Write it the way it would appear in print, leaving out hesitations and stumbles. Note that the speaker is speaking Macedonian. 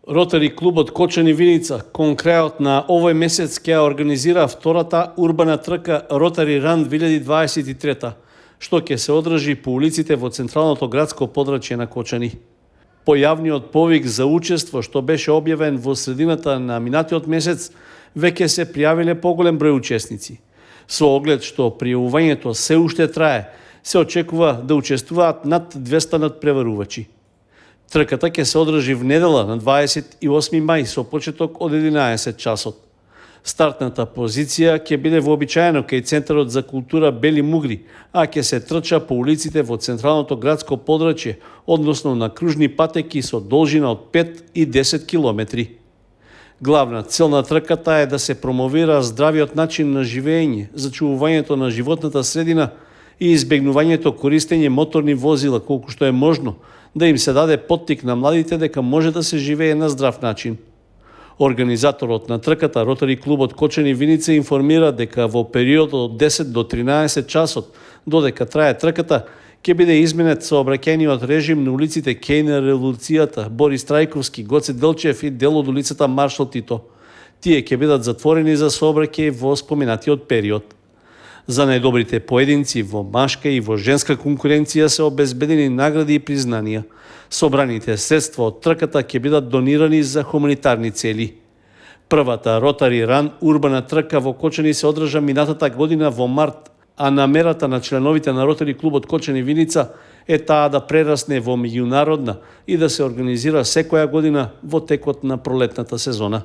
Ротари клубот Кочани Виница кон крајот на овој месец ќе организира втората урбана трка Ротари Ран 2023, што ќе се одржи по улиците во централното градско подрачје на Кочани. Појавниот повик за учество што беше објавен во средината на минатиот месец, веќе се пријавиле поголем број учесници. Со оглед што пријавувањето се уште трае, се очекува да учествуваат над 200 надпреварувачи. Трката ќе се одржи в недела на 28 мај со почеток од 11 часот. Стартната позиција ќе биде вообичаено кај Центарот за култура Бели Мугри, а ќе се трча по улиците во централното градско подрачје, односно на кружни патеки со должина од 5 и 10 километри. Главна цел на трката е да се промовира здравиот начин на живење, зачувувањето на животната средина и избегнувањето користење моторни возила колку што е можно, да им се даде поттик на младите дека може да се живее на здрав начин. Организаторот на трката, Ротари клубот Кочани Виница, информира дека во период од 10 до 13 часот, додека трае трката, ќе биде изменет сообраќајниот режим на улиците Кеј на Револуцијата, Борис Трајковски, Гоце Делчев и дел од улицата Маршал Тито. Тие ќе бидат затворени за сообраќај во споменатиот период. За најдобрите поединци во машка и во женска конкуренција се обезбедени награди и признанија. Собраните средства од трката ќе бидат донирани за хуманитарни цели. Првата Ротари Ран урбана трка во Кочани се одржа минатата година во март, а намерата на членовите на Ротари клубот Кочани Виница е таа да прерасне во меѓународна и да се организира секоја година во текот на пролетната сезона.